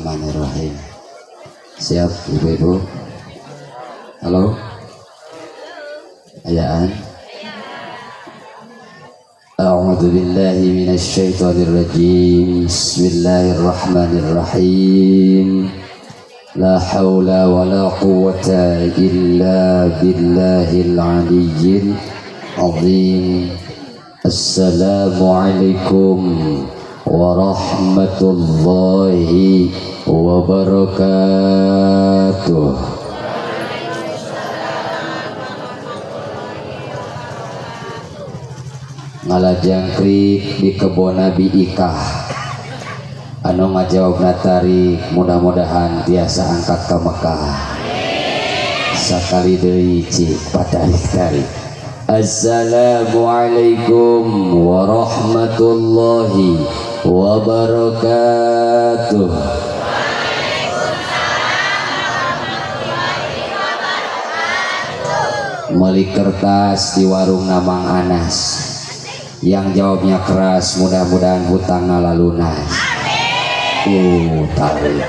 Bismillahirrahmanirrahim. Siap, Ibu-ibu? Halo? Ayaan? أعوذ بالله من الشيطان الرجيم. بسم الله الرحمن الرحيم. لا حول ولا قوة إلا بالله العلي العظيم. السلام عليكم ورحمة الله وبركاته. Ngalajangkrik di kebon Nabi Ikah, anu ngajawab tarik, mudah-mudahan tiasa angkat ke Mekah. Sakali deui, cik patarik-tarik. Assalamualaikum warahmatullahi wabarakatuh. Meuli kertas di warung Namang Anas, yang jawabnya keras, mudah-mudahan hutangna lunas. Tarik,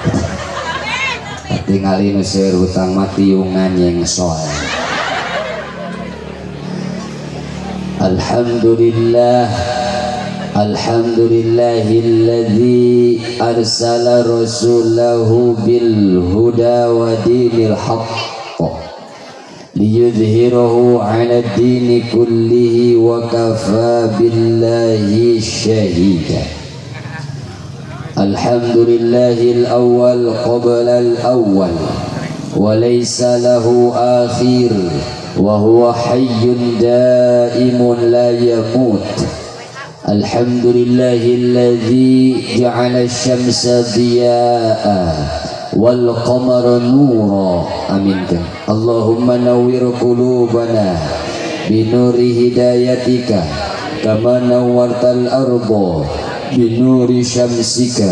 tinggali nu seueur hutang mah tiungan nyengsol. Alhamdulillah, alhamdulillahilladzi arsala rasulahu bil huda wa dinil haqq liyudhhirahu 'ala dini kullihi wa kafa billahi syahida. Alhamdulillahil awwal qabla al awwal wa laysa lahu akhir wa huwa hayyun daimun la yamut. Alhamdulillahilladzi ja'ala asy-syamsa diya'a wal qamara nura. Amin. Allahumma nawwir qulubana binuri hidayatika kama nawwartal arda binuri syamsika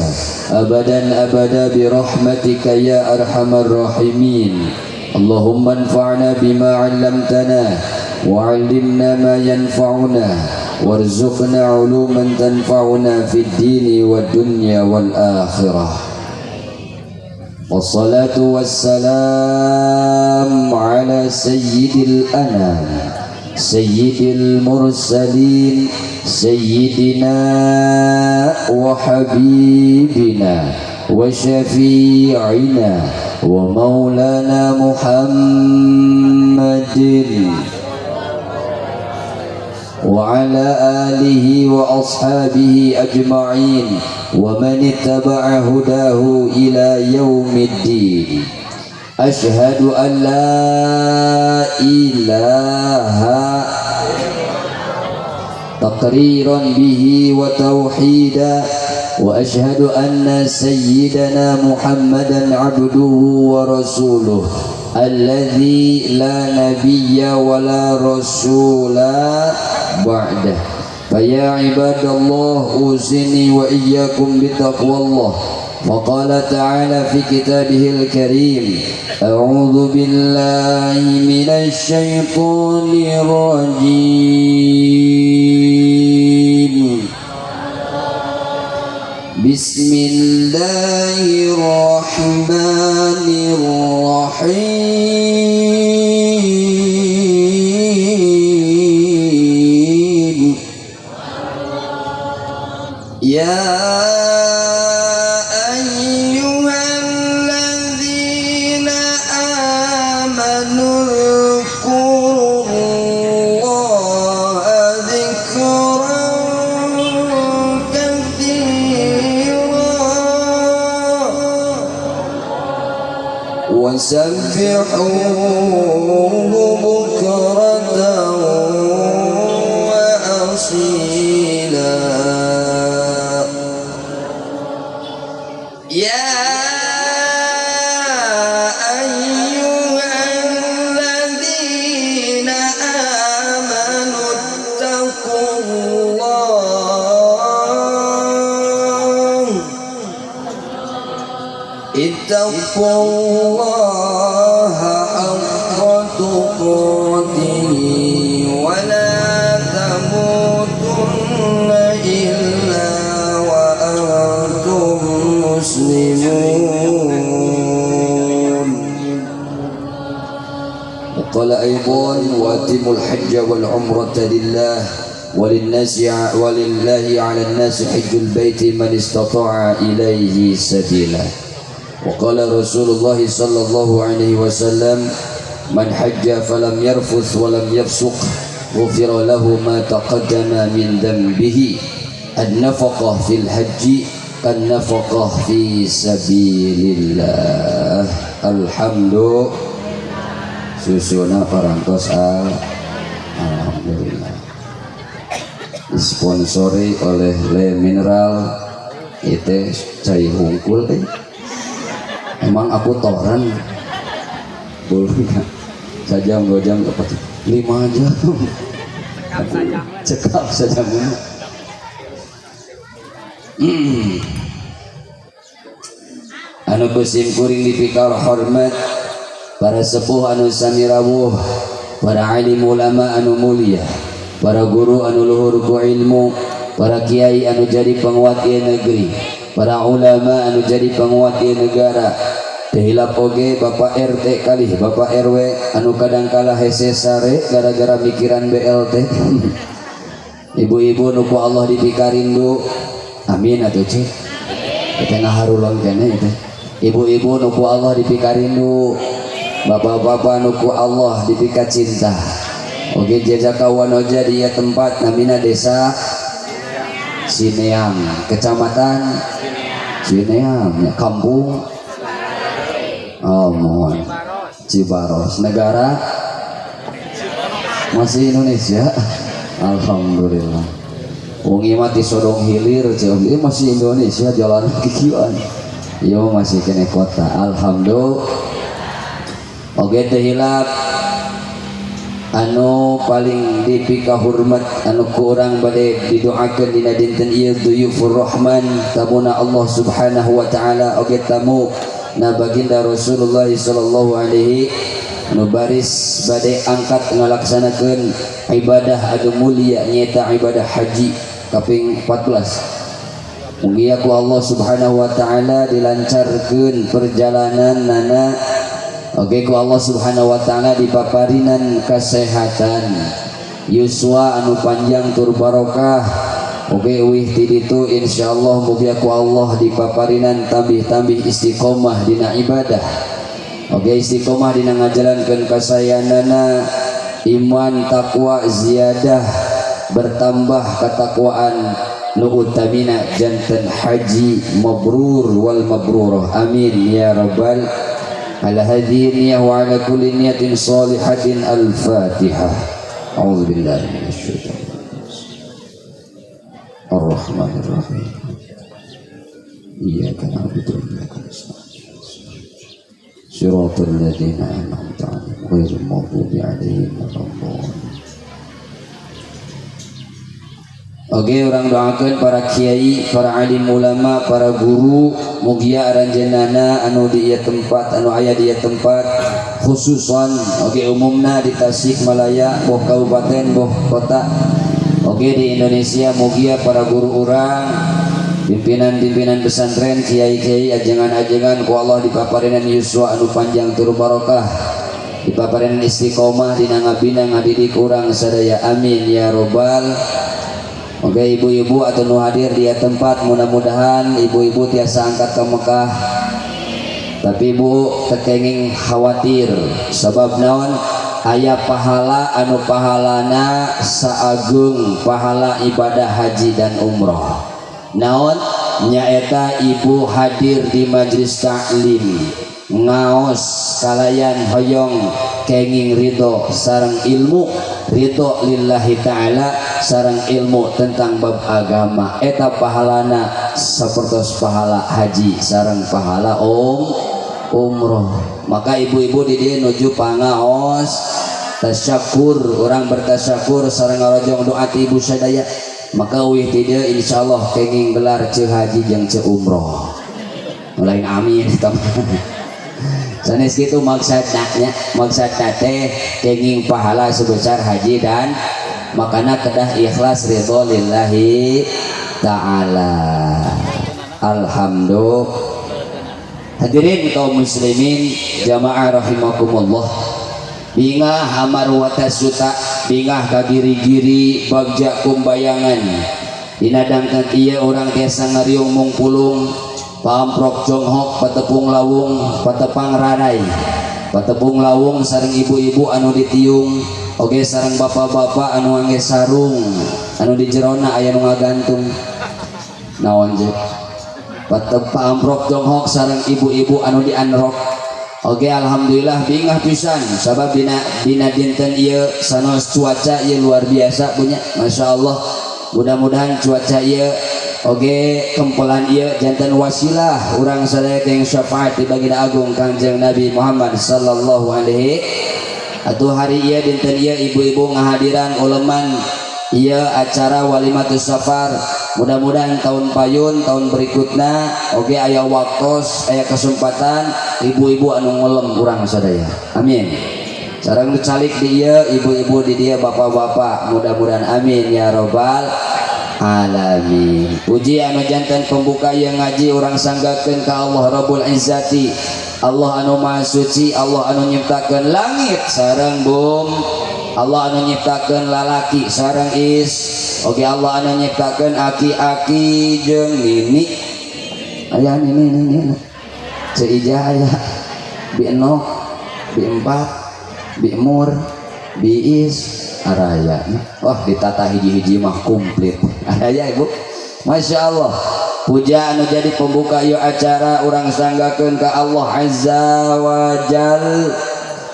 abadan abada birahmatika ya arhamar rahimin. Allahumma anfa'na bima 'allamtana wa 'allimna ma yanfa'una warzuqna 'uluman tanfa'una fid dini wad dunya wal akhirah. Wassalatu wassalam ala sayyidil anam, sayyidil mursalin, sayyidina wa habibina wa syafi'ina wa maulana Muhammadin wa ala alihi wa ashabihi ajma'in wa man ittaba'a hudahu ila yaumiddin. Ashhadu an la ilaha taqriran bihi wa tauhida wa ashhadu anna sayyidana Muhammadan abduhu wa rasuluh alladzi la nabiyya wa la rasula ba'dah. Fa ya ibadallah, usini wa iyyakum bitaqwallah. Faqala ta'ala fi kitabihil karim, a'udzu billahi minasy syaithanir rajim. Bismillahirrahmanirrahim. Ya ayyuhalladzina amanu dzkurullaha dzikran katsira wasabbihuhu bukratan wa asila. Ya ayyuhalladzina amanu ittaqullah ittaqullaha haqqa tuqatih wa la tamutunna illa wa antum muslimun. المحسنون. وقال أيضا: وأتموا الحج والعمرة لله، وللناس ولله على الناس حج البيت من استطاع إليه سبيلا. وقال رسول الله صلى الله عليه وسلم: من حج فلم يرفث ولم يفسق غفر له ما تقدم من ذنبه. النفقة في الحج كالنفقة في سبيل الله. Alhamdulillah, susuna parantos. Alhamdulillah, disponsori oleh Le Mineral itu cai hungkul. Emang aku toran boleh sajam, 2 jam, dapat 5 jam, cekap saja. Anu ku sim kuring dipikahormat para sepuh anu sami rawuh, para alim ulama anu mulia, para guru anu luhur ku ilmu, para kiai anu jadi penguat ieu negeri, para ulama anu jadi penguat ieu negara. Teu hilap oge Bapak RT kalih Bapak RW anu kadang kala hese sare gara-gara mikiran BLT. Ibu-ibu nu ku Allah dipikarindu, amin atuh cek kita ngaharulon kene itu. Ibu-ibu nu ku Allah dipikarindu, bapak-bapak nu ku Allah dipika cinta. Oke, jajaka wanoja di tempat namina Desa Cineam, Kecamatan Cineam ya, kampung, oh mohon, Cibaros, negara masih Indonesia. Alhamdulillah. Wong ieu mah Sodong Hilir ini masih Indonesia, jalan kikieuan. Ieu masih kene kota. Alhamdulillah. Oke, teu hilap anu paling dipika hormat, anu ku urang bade didoakeun dina dinten ieu, duyufur rahman, tamuna Allah Subhanahu wa taala, oge tamu na baginda Rasulullah sallallahu alaihi, anu baris bade angkat ngalaksanakeun ibadah anu mulia nyaeta ibadah haji kaping 14. Mugia ku Allah Subhanahu wa taala dilancarkeun perjalanan nana. Oke, ku Allah Subhanahu wa taala dipaparinan kesehatan, yuswa anu panjang tur barokah. Oke, uih ti ditu insyaallah mugia ku Allah dipaparinan tambih-tambih istiqomah dina ibadah. Oke, istiqomah dina ngajalankeun kasayanana, iman, takwa, ziyadah, bertambah ketakwaan, nu utamina janten haji mabrur wal mabrurah. Amin ya rabbal. على هذه النية وعلى كل نية صالحة، الفاتحة. أعوذ بالله من الشيطان الرحمن الرحيم. إياك نعبد وإياك نستعين. صراط الذين أنعمت عليهم غير المغضوب عليهم ولا الضالين. Oke, urang doakan para kiai, para alim ulama, para guru, mugia aranjeunana anu di ieu tempat, anu aya di ieu tempat, khususan oke umumna di Tasikmalaya, boh kabupaten, boh kota. Oke, di Indonesia, mugia para guru urang, pimpinan-pimpinan pesantren, kiai-kiai, ajengan-ajengan ku Allah dipaparinan yuswa anu panjang tur barokah, dipaparinan istiqomah dina ngabina ngadidik urang sadaya. Amin ya robbal. Oke, ibu-ibu atau nu hadir di tempat, mudah-mudahan ibu-ibu tiasa angkat ke Mekah. Tapi ibu teu kenging khawatir, sebab naon? Aya pahala anu pahalana saagung pahala ibadah haji dan umroh. Naon? Nyaeta ibu hadir di majlis taklim, ngaos kalayan hoyong kenging ridho sareng ilmu, ridho lillahi ta'ala sareng ilmu tentang bab agama. Eta pahalana sapertos pahala haji sareng pahala umroh. Maka ibu-ibu di dieu nuju pangaos tasyakur, urang bertasyakur sareng ngarojong doa ti ibu sadaya, maka uih ti dieu insyaallah kenging gelar ceu haji jeung ceu umroh. Lain amin sanes gitu maksudna nya, maksudna teh kenging pahala sebesar haji dan makana kedah ikhlas ridho lillahi ta'ala. Alhamdulillah. Hadirin kaum muslimin jamaah rahimakumullah, bingah amarwata suta, bingah kagiri-giri bagja kumbayangan. Dina dangkan ieu urang tiasa ngariung mungpulung, pamprok jonghok, patepung lawung, patepang rarai, patepung lawung sareng ibu-ibu anu ditiung, oge sareng bapak-bapak anu angge sarung anu di jerona aya nu ngagantung naon je. Patep pamprok jonghok sareng ibu-ibu anu dianrok. Oke, alhamdulillah bingah pisan sabab dina dina dinten ieu sanos cuaca ieu luar biasa punya, Masya Allah. Mudah-mudahan cuaca ieu oge kempelan ieu janten wasilah urang sadaya yang syafaat di baginda agung Kangjeng Nabi Muhammad sallallahu alaihi. Atuh hari ieu, dinten ieu, ibu-ibu ngahadiran uleman ieu acara walimatus safar. Mudah-mudahan tahun payun, tahun berikutnya oke aya waktos, aya kesempatan ibu-ibu anu ngulem urang sadaya, amin. Sareng nu calik di ieu, ibu-ibu di dieu, bapak-bapak, mudah-mudahan, amin ya robbal alamin. Puji anu janten pembuka yang ngaji urang sanggakeun ka Allah Rabbul Izzati, Allah anu Maha Suci, Allah anu nyiptakeun langit sareng bumi, Allah anu nyiptakeun lalaki sareng is, oke Allah anu nyiptakeun aki-aki jeung nini. Aya nini nini Ceu Ijah, aya Bi Enok, Bi Empat, Bi Mur, Bi Is, araya. Wah, ditata hiji-hiji mah komplit. Araya ibu, Masya Allah. Puja anu jadi pembuka ieu acara urang sanggakeun ka Allah Azza wa Jal,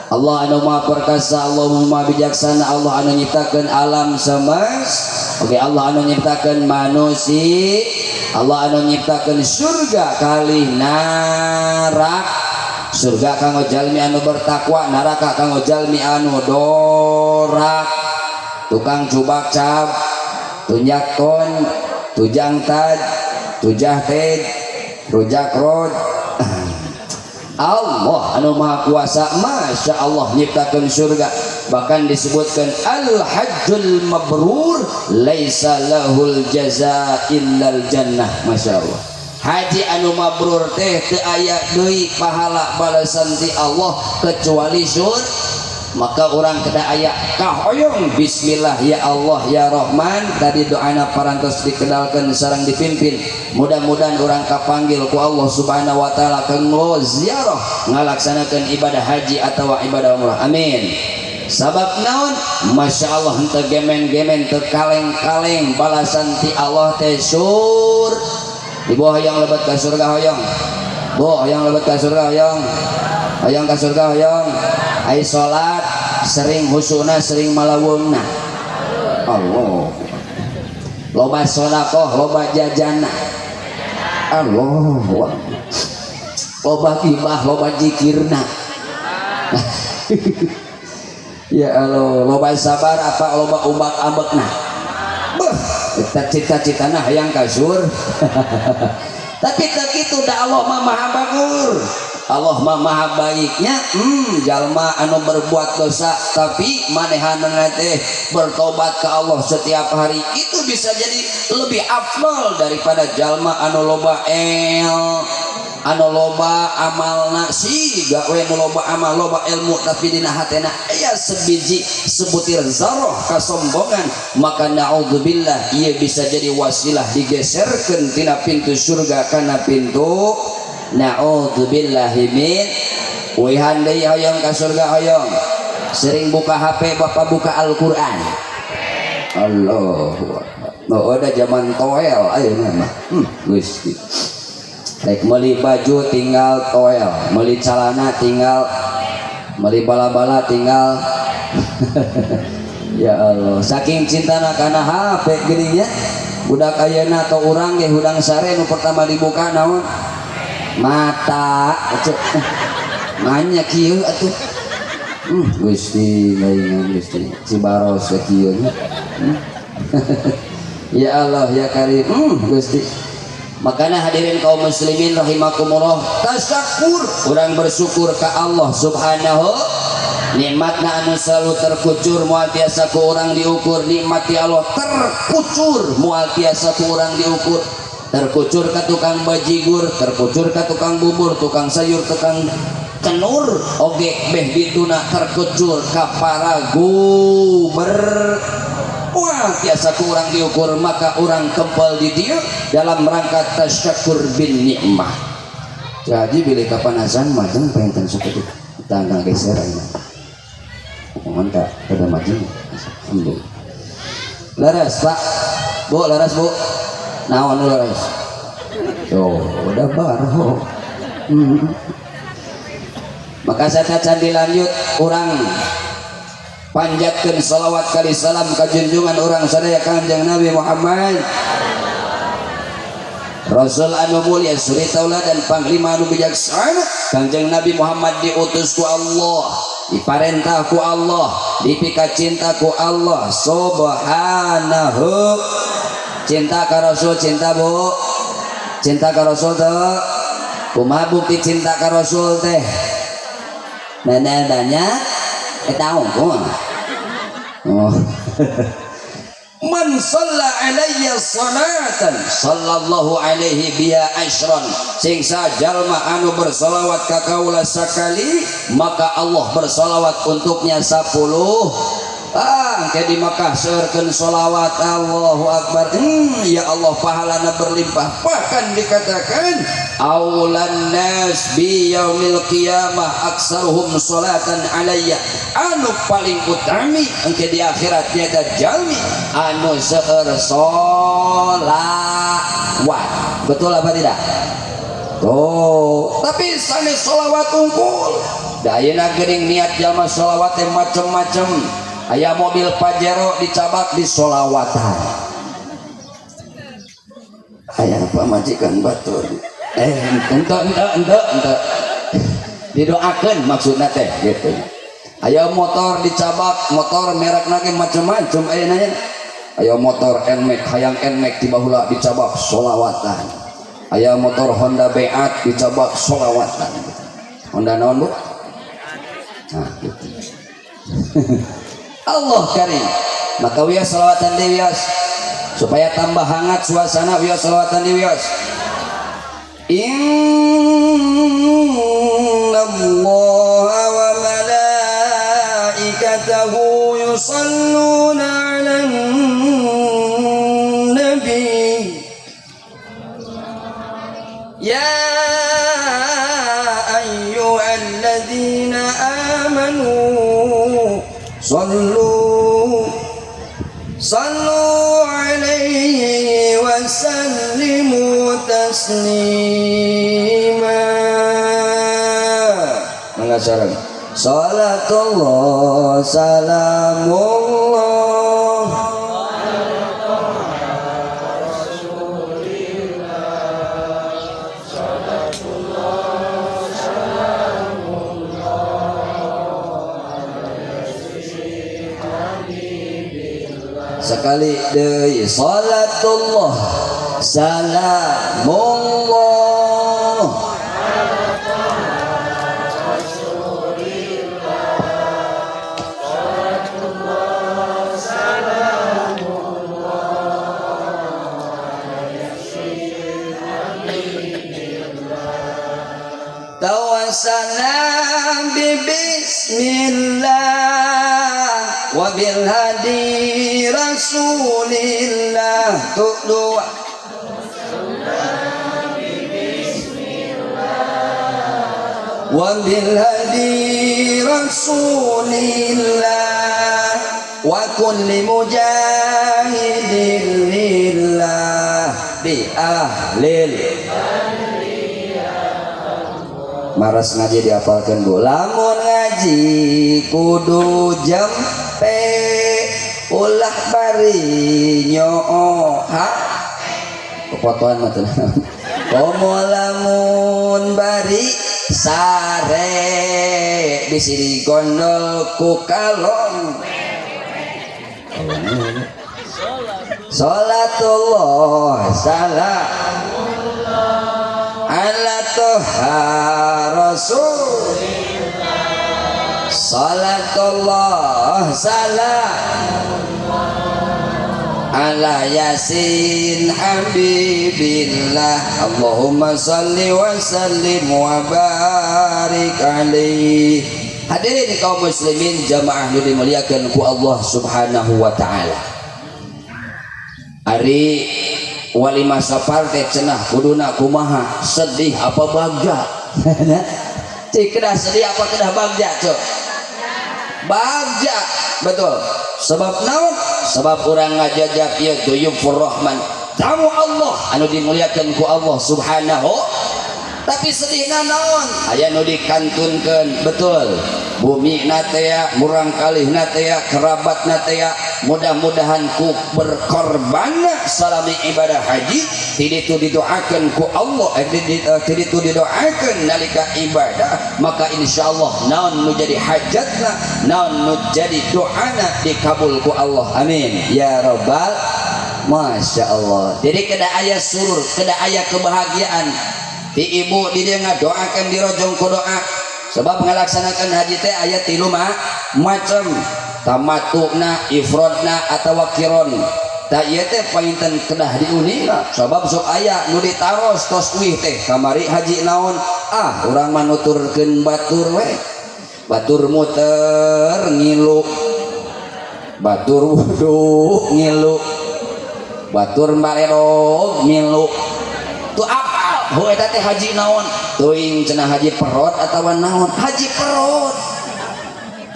Allah anu Maha Perkasa, Allah anu Maha Bijaksana, Allah anu nyiptakeun alam semesta, oke Allah anu nyiptakeun manusia, Allah anu nyiptakeun surga kali neraka. Surga kanggo jalmi anu bertakwa, neraka kanggo jalmi anu dorak, tukang cubak cap, tunjak ton, tujang taj, tujah tej, rujak rod. Allah anu Maha Kuasa, Masya Allah, nyiptakan surga. Bahkan disebutkan al hajjul mabrur laisa lahul jaza illal jannah. Masya Allah, haji anu mabrur teh teu aya deui pahala balasan ti Allah kecuali surga. Maka orang kedah aya kahoyong, bismillah ya Allah ya Rahman. Tadi doana parantos dikedalkan sareng dipimpin. Mudah-mudahan orang kapanggil ku Allah Subhanahu wa Taala kanggo ziarah, ngalaksanakan ibadah haji atau ibadah umrah, amin. Sabab naon? Masya Allah, henteu gemen-gemen, teu kaleng-kaleng balasan ti Allah teh sur. Ibu hoyong lebet ka surga? Hoyong, Bu? Hoyong lebet ka surga? Hoyong, hoyong ka surga, hoyong. Ai salat sering husuna, sering malaweungna? Allah. Loba sedekah, loba jajana? Allah. Loba gibah, loba jikirna? Ya Allah. Loba sabar apa loba umbak ambekna? Beuh, cita-citana hayang kasur, tapi tak kitu da. Allah mah Maha Bagus, Allah mah Maha baiknya. Jalma anu berbuat dosa tapi manehanana teh bertobat ke Allah setiap hari, itu bisa jadi lebih afdol daripada jalma anu loba el anu loba amalna, siga we nu loba amal, loba ilmu, tapi dina hatena aya sebiji, sebutir zarah kasombongan. Maka naudzubillah, ieu bisa jadi wasilah digeserkeun tina pintu surga kana pintu, naudzubillahi min. Wihan deui, hoyong ka surga? Hoyong? Sering buka HP, Bapak buka Al-Qur'an? Allahu Akbar. Oh, ada zaman toel ayeuna mah. Gusti. Rek meuli baju tinggal toel, meuli calana tinggal, meuli bala-bala tinggal. Ya Allah, saking cintana kana HP geuning nya. Budak ayeuna atau urang ge hudang sare nu pertama dibuka naon? Mata. Atuh. Manya kieu atuh. Gusti, ngaingan Gusti. Cibaros ya kieu nya. Ya Allah ya Karim. Gusti. Makanya hadirin kaum muslimin rahimakumullah, tasyakur, urang bersyukur ke Allah Subhanahu, nikmatna anu selalu terkucur, moal tiasa ku urang diukur. Nikmat ti Allah terkucur, moal tiasa ku urang diukur. Terkucur ka tukang bajigur, terkucur ka tukang bubur, tukang sayur, tukang kenur oge, beh dituna terkucur ka para guber. Wah, tiasa ku urang diukur, maka urang kempel di dieu dalam rangka tasyakur bin nikmah. Jadi bilih kapanasan majeng pengen sakitu tanggang geser ayeuna. Mohon kak kada majeng. Alhamdulillah. Laras, Pak. Bu, laras, Bu. Naon nu laras? Tuh, udah baru. Maka saat can dilanjut, urang panjatkan salawat kali salam ka junjungan urang sadaya, Kanjeng Nabi Muhammad, Rasul anu mulia, suri tauladan, panglima anu bijaksana. Kanjeng Nabi Muhammad diutus ku Allah, diparentah ku Allah, dipika cinta ku Allah Subhanahu. Cinta ka Rasul? Cinta, Bu? Cinta ka Rasul tuh kumaha? Bukti cinta ka Rasul teh mana banyak tahu. Oh, man shalla alayya salatan sallallahu alaihi biha asyran. Sing jalma anu bersolawat ka kaula sakali, maka Allah bersolawat untuknya 10. Ah, kayak di Makkah seurkeun solawat, Allahu Akbar. Ya Allah, pahalana berlimpah. Bahkan dikatakan aulan nas bi yaumil qiyamah aksaruhum salatan alayya, anu paling utami engke di akhirat nyata jalmi anu seueur solawat. Betul apa tidak tuh? Tapi sanes solawat unggul da ayeuna geuning niat jalma solawat teh macem-macem. Aya mobil Pajero dicabak di solawatan, aya pamajikan batur, eh ente ente ente ente didoakan maksudnya teh gitu. Aya motor dicabak, motor merek lagi macem-macem. Aya nanya, aya motor NMAX, hayang NMAX di bahula dicabak solawatan. Aya motor Honda Beat dicabak solawatan. Honda naon, Bu? Nah, gitu. Allah karim. Maka wios salawatan deui, wios, supaya tambah hangat suasana. Wios salawatan deui, wios. Inna Allah wa malaikatahu yusalluna 'alan nabi ya ayyuhalladzina amanu sallu sallu alaihi wa sallimu taslima. Mangga sareng. Salatullah salamullah. Sekali deui, salatullah salamullah. Tawassalna bi bismillah wa bil hadi rasulillah. Tuh dua. Wa bil hadi rasulillah wa kulli mujahidin lillah bi ahlil. Maras ngaji diapalkeun, Bu. Lamun ngaji kudu jempe, ulah bari nyoo ha pepotoan mah teu. Komo lamun bari sare, bisi digondol ku kalong. Salatullah salam ala toha rasul. Salatullah salam Ala Yasin Habibillah. Allahumma salli wa sallim wa barik alaihi. Hadirin kaum muslimin jamaah nu dimuliakan ku Allah Subhanahu wa taala. Ari walimah safar teh cenah kuduna kumaha, sedih apa bagja? Cik, kedah sedih apa kedah bagja, cok? Bagja, betul. Sebab naon? Sebab urang ngajajab ieu duyufur rahman, tamu Allah anu dimuliakan ku Allah Subhanahu. Tapi sedihna naon? Aya nu dikantunkeun, betul, bumi na teh, murang kalih na teh, kerabat na teh. Mudah-mudahan ku berkorban salami ibadah haji ti ditu didoakeun ku Allah, ti ditu didoakeun nalika ibadah, maka insyaallah naon nu jadi hajatna, naon nu jadi doana dikabul ku Allah. Amin ya rabbal. Masya Allah. Jadi kedah aya surur, kedah aya kebahagiaan di ibu di dia ngadoakan, dirojong ku doa. Sebab ngalaksanakan haji teh aya tilu macam, tamattu'na, ifrodna, atau qiron. Tak ieu teh painten kedah diuninga, sabab sok aya nu ditaros tos uih teh, kamari haji naon? Ah, urang mah nuturkeun batur we, batur muter ngilu, batur wudu ngilu, batur baledog ngilu. Tuh apal ho eta teh haji naon? Teuing cenah haji perot atawa naon, haji perot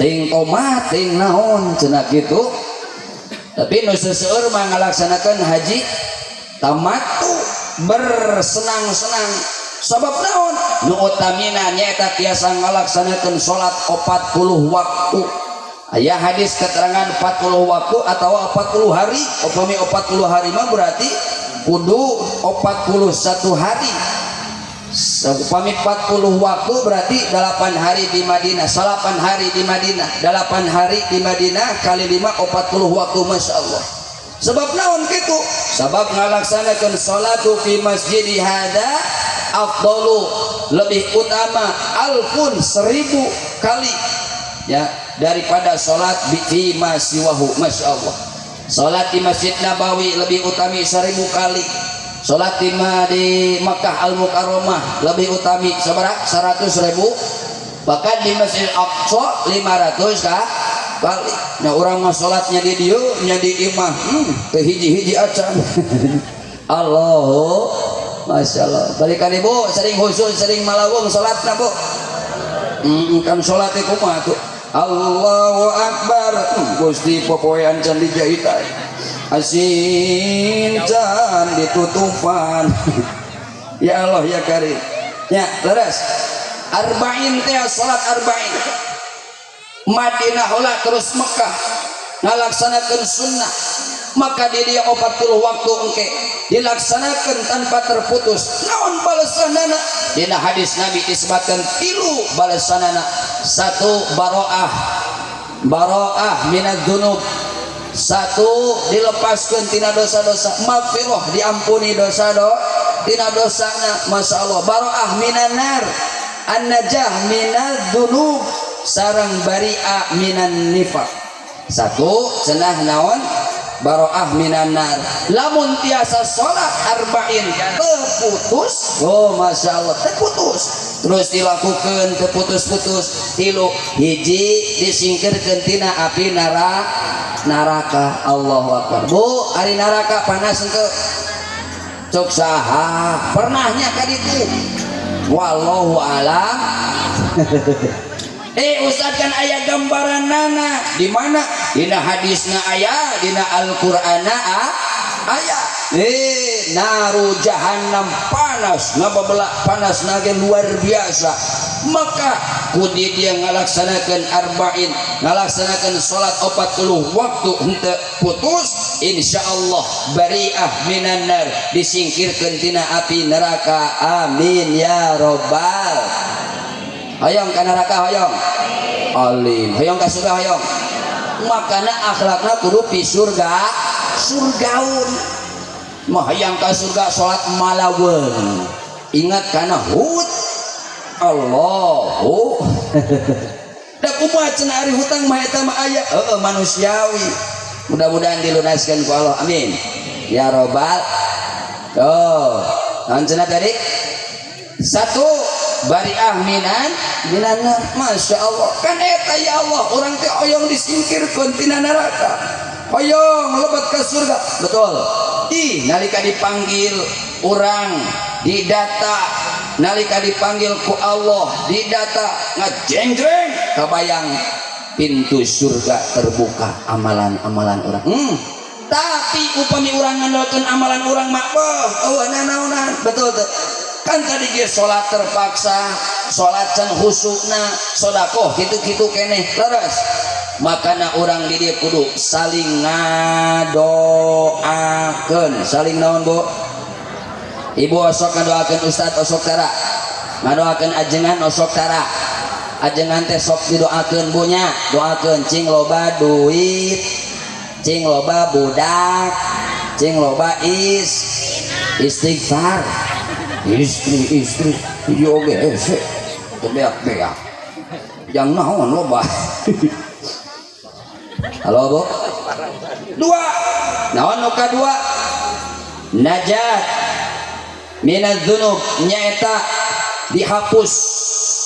ting tomat ting naon cenah kitu. Tapi nu seseueur mah ngalaksanakeun haji tamattu, bersenang-senang. Sabab naon? Nu utamina nyaeta tiasa ngalaksanakeun salat 40 waktu. Aya hadis keterangan 40 waktu atau 40 hari. Upami 40 hari mah berarti kudu 41 hari. Upami 40 waktu berarti 8 hari di Madinah, 8 hari di Madinah, 8 hari di Madinah kali 5, 40 waktu. Masya Allah. Sebab naon kitu? Sebab ngalaksanakeun salatu fi masjid hada afdalu, lebih utama, alfun, 1000 kali ya, daripada salat fi ma siwahu. Masya Allah. Salat di Masjid Nabawi lebih utami 1000 kali. Salat di Makkah Al Mukarramah lebih utami sabaraha? 100.000. Bahkan di Masjid Aqsa 500 kali. Nah, urang mah salatnya di dieu nya di imah, teu hiji-hiji acan. Allah, Masya Allah. Balikan ibu sering khusyuk, sering malawung salatna, Bu. Kan salat kumaha tuh? Allahu Akbar. Gusti, popoean can dijahitan, asin can ditutupan. Ya Allah ya Karim. Ya, leres. Arba'in teh salat arba'in. Madinah heula, terus Mekah, ngalaksanakeun sunnah, maka di dia 40 waktu engke dilaksanakan tanpa terputus. Naon balasanana? Dina hadis Nabi disebutkan tilu balasanana. Satu, baroah, baroah minad dzunub. Satu, dilepaskan tina dosa-dosa, magfirah, diampuni dosa do tina dosana. Masya Allah. Baroah minan nar, an-najah minad dzunub, sareng bari'a minan nifaq. Satu cenah naon? Baroah minan nar. Lamun tiasa salat arba'in terputus, oh Masya Allah, terputus terus dilakukan terputus-putus, tilu. Hiji, disingkirkan tina api neraka. Allahu Akbar. Bu, ari neraka panas henteu? Cok saha pernahnya ka ditu? Wallahu alam. Eh, Ustad, kan aya gambaran nana di mana? Dina hadisna aya, dina Al-Qur'ana aya. Eh, naru jahannam panas ngababelak, panas nage luar biasa. Maka kudi dia ngalaksanakeun arba'in, ngalaksanakeun salat 40 waktu henteu putus, insyaallah bariah minan nar, disingkirkeun tina api neraka. Amin ya robbal. Hoyong ka neraka? Hoyong alim, hoyong ka surga? Hoyong. Makana akhlakna kudu pi surga surgaun. Mah hayang ka surga, salat malaweung, ingat kana hut Allahu. Da kumaha cenah ari hutang mah eta mah aya, heueuh, manusiawi. Mudah-mudahan dilunaskan ku Allah, amin ya robbal. Oh, naon cenah tadi? Satu, bariah minan minan. Masya Allah, kan eta ya Allah, orang teh hoyong disingkirkeun tina neraka, hoyong lebet ke surga, betul? Ih, nalika dipanggil orang didata, nalika dipanggil ku Allah didata, ngajenggreng, kabayang pintu surga terbuka, amalan-amalan orang. Tapi upami urang ngandalkeun amalan urang mah, beuh, eueuh nanaonan, betul tuh? Kan tadi ge salat terpaksa, salat can khusukna, sedekah kitu-kitu keneh, leres? Makana urang di dieu kudu saling ngadoakeun. Saling naon, Bu? Ibu osok ngadoakeun ustad, osok tara ngadoakeun ajengan, osok tara ajengan teh sok didoakeun, Bu, nya. Doakeun cing loba duit, cing loba budak, cing loba istighfar, istri. Istri hiji oge hese teu beak-beak, jang naon loba. Halo, Bu. Dua, naon nu kadua? Najat minadz dzunub, nyaeta dihapus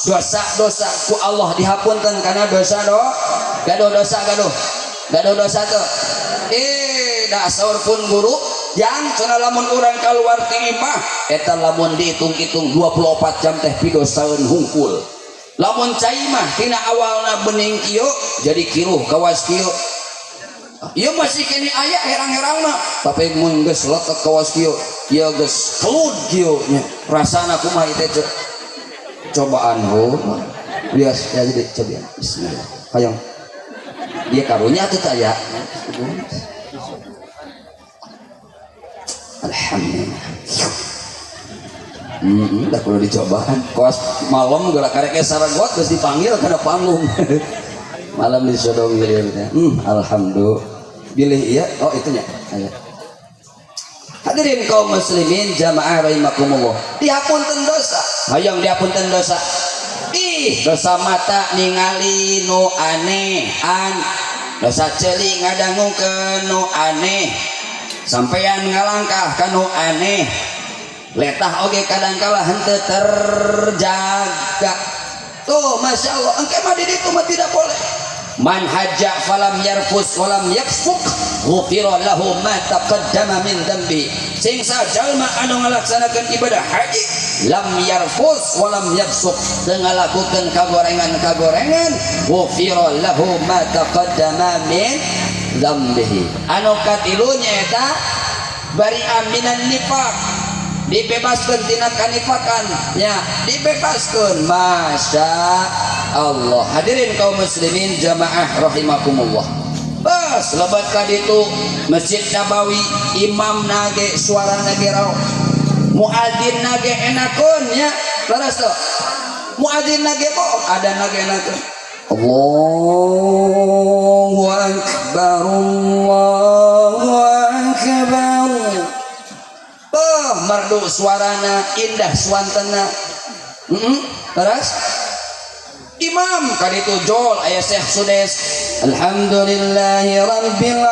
dosa-dosa ku Allah, dihapunten kana dosa. Do gaduh dosa, gaduh gaduh dosa tuh? Eh, dasar pun guru yang cenah lamun urang keluar ti imah eta lamun dihitung-hitung 24 jam teh pidosaeun hungkul. Lamun cai mah tina awalna bening kieu jadi kiruh kawas kieu. Ieu masih kini aya herang-herangna, tapi mun geus letek kawas kieu, ieu geus kelud kieu nya. Rasana kumaha ieu teh? Cobaan ho. Bias ya, jadi cobian. Bismillah. Hayang. Dia karunya atuh teh aya. Alhamdulillah. Udah perlu dicobaan. Kos malam geura karek saragot geus dipanggil kana panggung. Malam disodong gitu ya. Alhamdulillah. Bilih iya, oh itunya. Ayo. Hadirin kaum muslimin jamaah rahimakumullah. Dihapunten dosa. Hayang dihapunten dosa. Ih, dosa mata ningali nu aneh an, dosa ceuli ngadangukeun nu aneh, sampeyan ngalangkah ka nu aneh, letah oge kadangkala henteu terjaga. Tuh, masya Allah, engke mah di ditu mah tidak boleh. Man hajja falam yarfus walam yafsuk ghufira lahu ma taqaddama min dzambi. Sing jalma anu ngalaksanakeun ibadah haji, lam yarfus walam yafsuk, teu ngalakukeun kagorengan-kagorengan, ghufira lahu ma taqaddama min dzambihi. Anu katilu nyaeta bari aminan nifaq, dibebaskan tina kanifakan nya, dibebaskan. Masya Allah. Hadirin kaum muslimin jamaah rahimakumullah. Bas lebat ka ditu Masjid Nabawi, imam nage suara nage raos, muadzin nage enakeun nya, leres tuh? Muadzin nage bohong, ada nage enakeun. Allahu akbar, Allahu akbar. Oh, merdu suarana, indah suantena. Terus imam kaditu jol aya Syekh Sudes, alhamdulillahi rabbil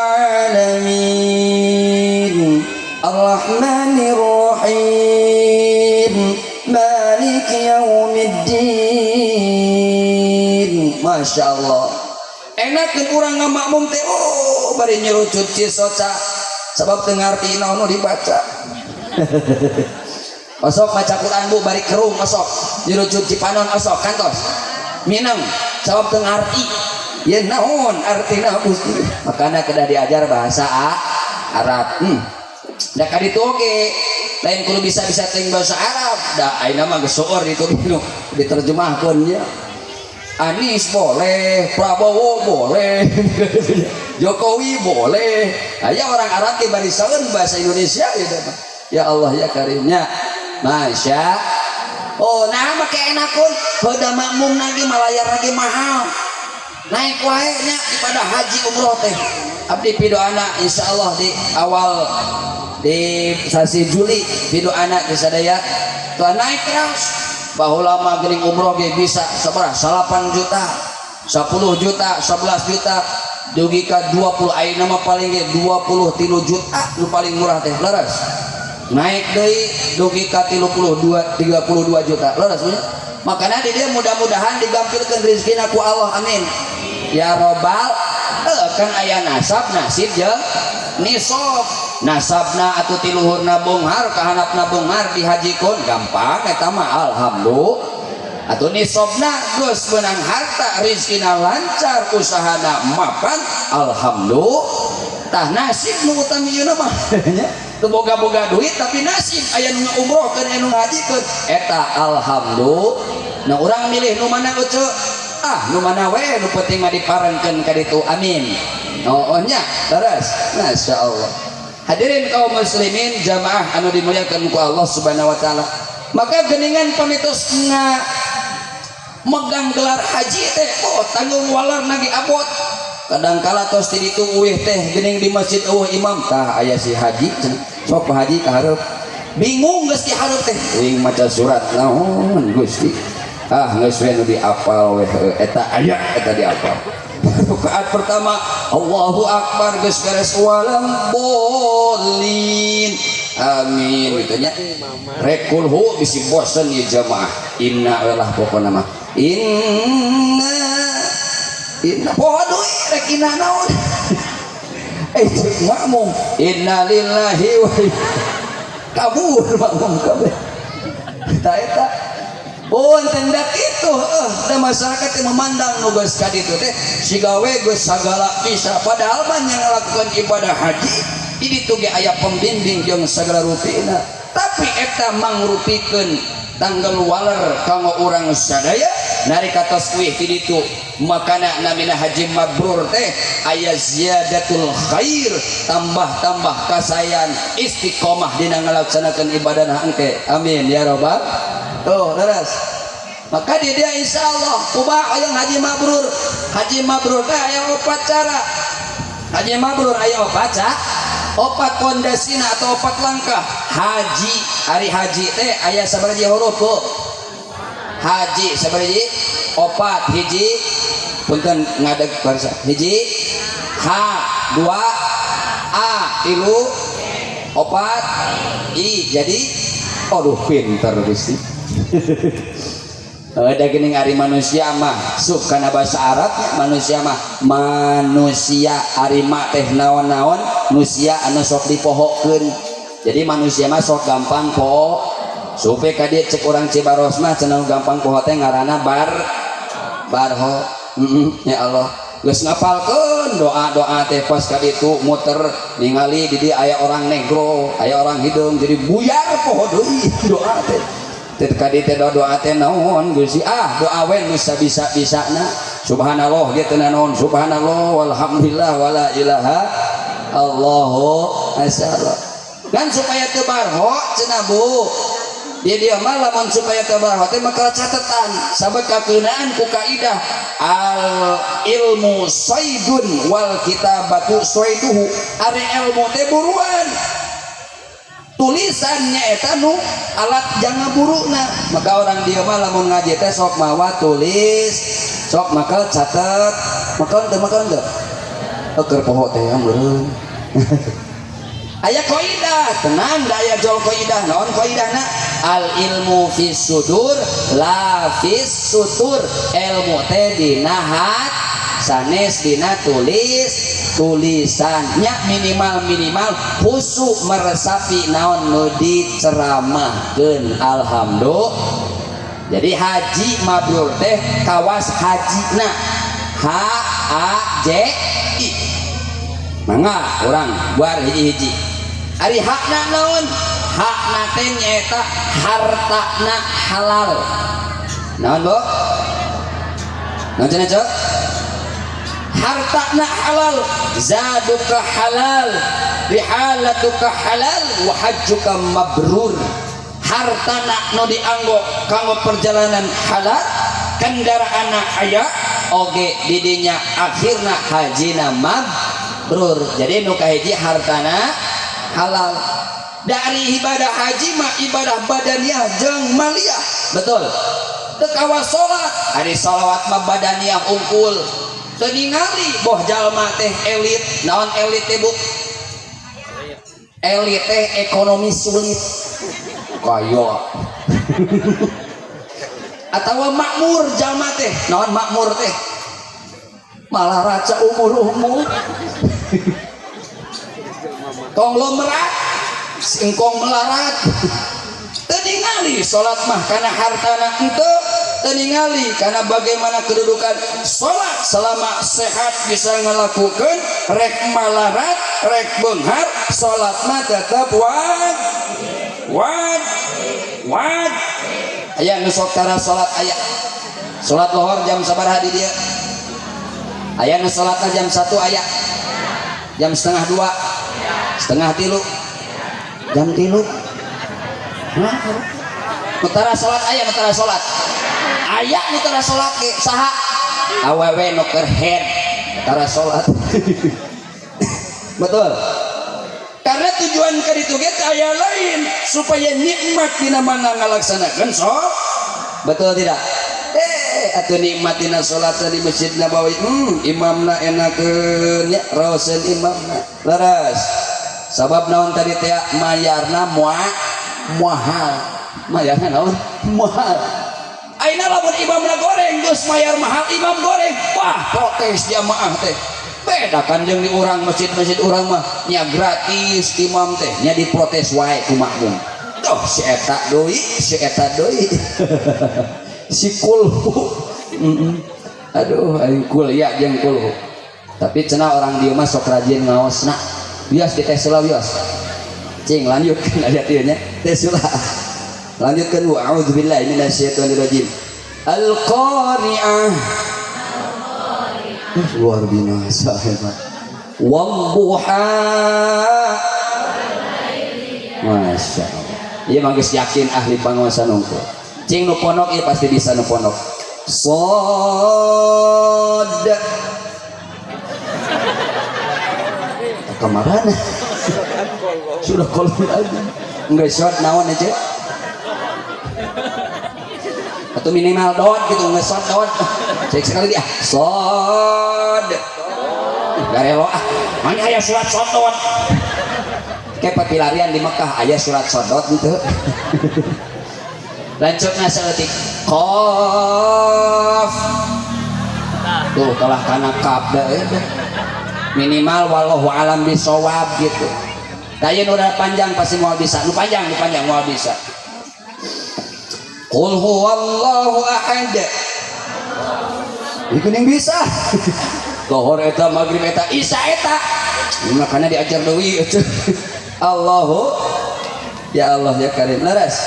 alamin, arrahmanir rahim, maliki yaumiddin. Masya Allah, enak urang ngamakmum teh. Oh, bari nyerucut cisoca sebab teu ngarti naon nu dibaca. Osok maca Quran, Bu, bari kerung, osok nyerucut cipanon, osok kantos minang sabab teu ngarti ya naon artina Gusti. Makana kedah diajar bahasa Arab. Da kaditu oge lain kudu bisa-bisa teuing bahasa Arab, da ayeuna mah geus seueur itu diterjemahkeun nya. Anies boleh, Prabowo boleh, Jokowi boleh. Aya orang Arab ge bari saeun bahasa Indonesia ya. Ya Allah ya Karimnya. Masya. Oh, nah make enakun, heuda makmum lagi malayar lagi mahal. Naik wae nya daripada haji umroh teh. Abdi pidoana insyaallah di awal di sasi Juli pidoana di sadaya. Tuh naik terus. Baheula mah geuning umroh ge bisa sabaraha? 8 juta, 10 juta, 11 juta. Dugi ka 20, ayeuna mah paling ge 23 juta nu paling murah teh, leres. Naik deui dugi ka 32, 32 juta, leres nya. Makanya di dia mudah-mudahan digampilkeun rezekina ku Allah, amin ya robbal. Kan aya nasab, nasib jeung nisab. Nasabna atuh ti luhurna beunghar, kahandapna beunghar, dihajikeun gampang eta mah, alhamdulillah. Atau nisobna geus beunang harta, rizkina lancar, usahana mapan, alhamdulillah. Tah, nasib nu utami ieu mah nya. Teu boga-boga duit tapi nasib aya nu ngaumrohkeun, aya nu ngahajikeun, eta alhamdulillah. Nah, urang milih nu mana, Ucu? Ah, nu mana we, nu penting mah diparengkeun ka ditu, amin. Oh, nya leres, Masya Allah. Hadirin kaum muslimin jamaah anu dimuliakan ku Allah Subhanahu wa taala, maka geningan pamitos nga megang gelar haji teh, oh, tanggung waler nagi abot. Kadang kala tos ti ditu uih teh geuning di masjid euweuh imam. Tah, aya si haji cenah. Sok, Pak Haji, ka hareup. Bingung geus di hareup teh, uing maca surat naon, Gusti? Ah, geus we nu diapal we eta, aya eta diapal. Rakaat pertama Allahu Akbar, geus beres waladhdhollin, amin gitu nya. Rek kulhu bisi bosen ieu jamaah, inna we lah pokona mah, inna inna, poho deui rek inna naon. Eh, cek makmum, inna lillahi wa kabur makmum kabeh. Ta eta punten da kitu heuh da masyarakat yang memandang nu geus ka ditu teh siga we geus sagala bisa, padahal mah yang ngalakukan ibadah haji di ditu ge aya pembimbing jeung sagala rupina. Tapi eta mangrupikeun tanggal waler kanggo urang sadaya nalika tos uih ti ditu. Makana namina haji mabrur teh aya ziyadatul khair, tambah-tambah kasayan, istiqomah dina ngalaksanakeun ibadah engke, amin ya robbal. Tuh, leres. Maka di dia insya Allah kumaha hayang haji mabrur. Haji mabrur teh aya opat cara. Haji mabrur aya opat cara, opat pondasina atau opat langkah haji. Hari haji teh aya sabaraha huruf, Bu? Haji sabaraha? Opat. Hiji, punten ngadeg barsa, hiji H, dua A, tilu, opat I. Jadi aduh, pinter Gusti. Ada gini, ari manusia mah sup karena bahasa Arabnya manusia mah manusia, ari ma teh naon-naon, nusia anu sok dipohokeun. Jadi manusia mah sok gampang poho. Supaya ka dieu cek urang Cibaros mah cenah gampang poho teh ngaranna bar barho. Ya Allah, geus ngapalkeun doa-doa teh, pas ka ditu muter ningali di dieu aya orang negro, aya orang hideung, jadi buyar, poho deui doa teh. Teu ka dieu teh doa teh naon, Gusti? Ah, doa we nu sabisa-bisana, subhanallah ge teu naon, subhanallah walhamdulillah wala ilaha Allahu masyaallah. Kan supaya teu barho cenah, Bu, di dia mah lamun supaya teu barho teh maka catatan, sabab kakeunaan ku kaidah al ilmu saidun wal kitabatu saiduhu. Ari ilmu teh buruan, tulisannya eta nu alat jangan buruna. Maka orang dia mah lamun ngaji teh sok mawa tulis, sok maka catat. Maka teu, maka teu keur poho teh meureun. Aya kaidah, tenang da aya jol kaidah. Naon kaidahna? Al ilmu fis sudur la fis sutur. Ilmu teh dina hat sanes dina tulis tulisannya. Minimal minimal khusyuk meresapi naon nu diceramahkeun, alhamdulillah. Jadi haji mabrur teh kawas hajina, H A J I. Mangga urang buar hiji-hiji. Ari hakna naon? Hakna teh nyaeta hartana halal. Naon, Bu? Naon cenah, Cok? Hartana halal, zaduka halal, rihalatuka halal, wa hajjuka mabrur. Hartana nu dianggo kanggo perjalanan halal, kendaraanna aya oge didinya, akhirna hajina mabrur. Jadi nu kahiji hartana halal. Dari ibadah haji mah ibadah badaniah jeung maliyah, betul teu? Kawas salat, ari salawat mah badaniah unggul. Teu ningali boh jalma teh elit. Naon elit teh, Bu? Elit teh ekonomi sulit, kaya atau makmur jalma teh. Naon makmur teh? Malah raca umur-umur, konglomerat, singkong melarat. Teu ningali salat mah karena hartana henteu, teu ningali karena bagaimana kedudukan. Salat selama sehat bisa ngelakukan, rek malarat rek beunghar, salat mah tetap waj waj waj. Aya nu sok tara salat? Aya salat lohor jam sabaraha di dieu? Aya nu salatna jam 1? Aya jam setengah dua, setengah tilu, jam 3? Hah? Nu tara salat aya? Nu tara salat aya? Nu tara salat ge saha? Awewe nu keur haid tara salat, betul. Karena tujuan ka ditu ge aya lain, supaya nikmat dina mana ngalaksanakeun so, betul tidak? Atuh nikmat dina salat di Masjid Nabawi, imamna enakeun nya, raoseun imamna leres. Sabab naon tadi teh? Mayarna moal mahal. Mayarna naon? Mahal. Ayeuna lamun imamna goreng, geus mayar mahal, imam goreng, wah, protes jamaah teh. Beda kan jeung di urang, masjid-masjid urang mah nya gratis imam teh, nya diprotes wae ku makmum. Tuh si eta deui, si eta deui, si kulhu. Aduh, aing kuliah jeung kulhu. Tapi cenah orang dieu mah sok rajin ngaosna. Bias di tes heula, bias. Cing, lanjutkan ayat ieu nya. Tes heula. Lanjutkan, wa a'udzubillahi minasyaitonirrajim. Al-Qari'ah. Luar biasa hebat. Wadduha. Masya Allah. Iya mah geus yakin ahli panguasan unggul. Cing, nu pondok ieu pasti bisa, nu pondok. Sod. Kamarana? Sudah kolom aja. Enggak shot naon aja. Atau minimal dot gitu, nggak shot dot. Cek sekali dia. Sod. Garelo ah. Mana aya surat sodot? Kayak papilarian di Mekah aya surat sodot gitu. Lanjutna saeutik. Qaf. Tuh kalah kana kaf da eh. Minimal wallahu alam bisawab gitu. Tayeun udah panjang pasti mau bisa. Nu panjang, nu panjang mau bisa. Qul huwallahu ahad. Ieu kuning bisa. Lohor eta, maghrib eta, isya eta. Makanya diajar deui eta. Allahu ya Allah ya Karim. Laras.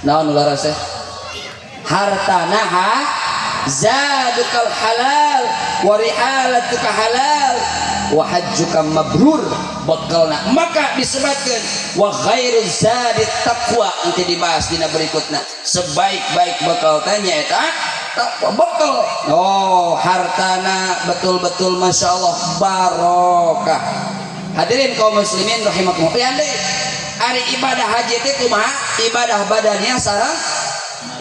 Naon laras teh? Hartana ha zadukal halal wa rihalatuka halal wa hajjuka mabrur bekalna. Maka disebutkan wa khairu zadi taqwa, nanti dibahas dina berikutna. Sebaik-baik bekal teh nyaeta takwa bekal. Oh, hartana betul-betul masya Allah barokah. Hadirin kaum muslimin rahimakumullah. Ya deui, ari ibadah haji teh kumaha? Ibadah badannya sareng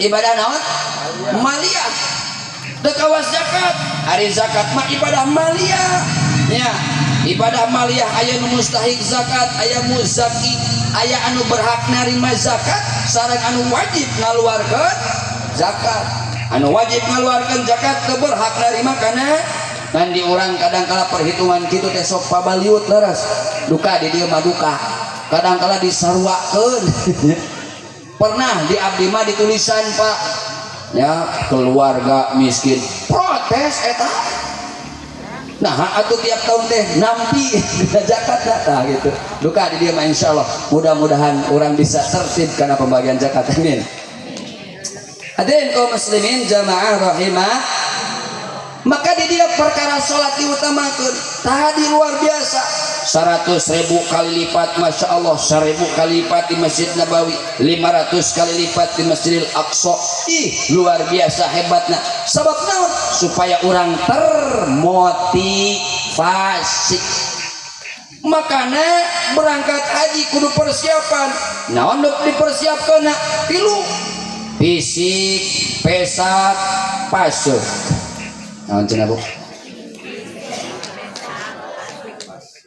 ibadah naon? Maliyah. Teu kawas zakat. Ari zakat mah ibadah maliyah nya. Ibadah maliyah aya nu mustahik zakat, aya muzaki, aya anu berhak narima zakat sareng anu wajib ngaluarkeun zakat. Anu wajib ngaluarkeun zakat teu berhak narima, kana kan di urang kadang kala perhitungan kitu teh sok pabaliut leres. Duka di dieu mah duka, kadang kala disaruakeun. Pernah di abdi mah ditulisan, Pak ya, keluarga miskin, protes eta. Nah, atuh tiap tahun teh nampi zakat nah gitu. Duka di dieu mah. Insyaallah mudah-mudahan orang bisa tertib karena pembagian zakat, amin. Hadirin kaum muslimin jamaah rahimah, maka di dia perkara sholat diutamakan tadi luar biasa, 100.000 kali lipat, masya Allah, 1.000 kali lipat di Masjid Nabawi, 500 kali lipat di Masjidil Aqsa. Ih, luar biasa hebatnya. Sebab naon? Supaya orang termotivasi. Makanya berangkat haji kudu persiapan. Naon dipersiapkan? Nah, tilu: fisik, pesak, pasuk. Naon cenah, Bu?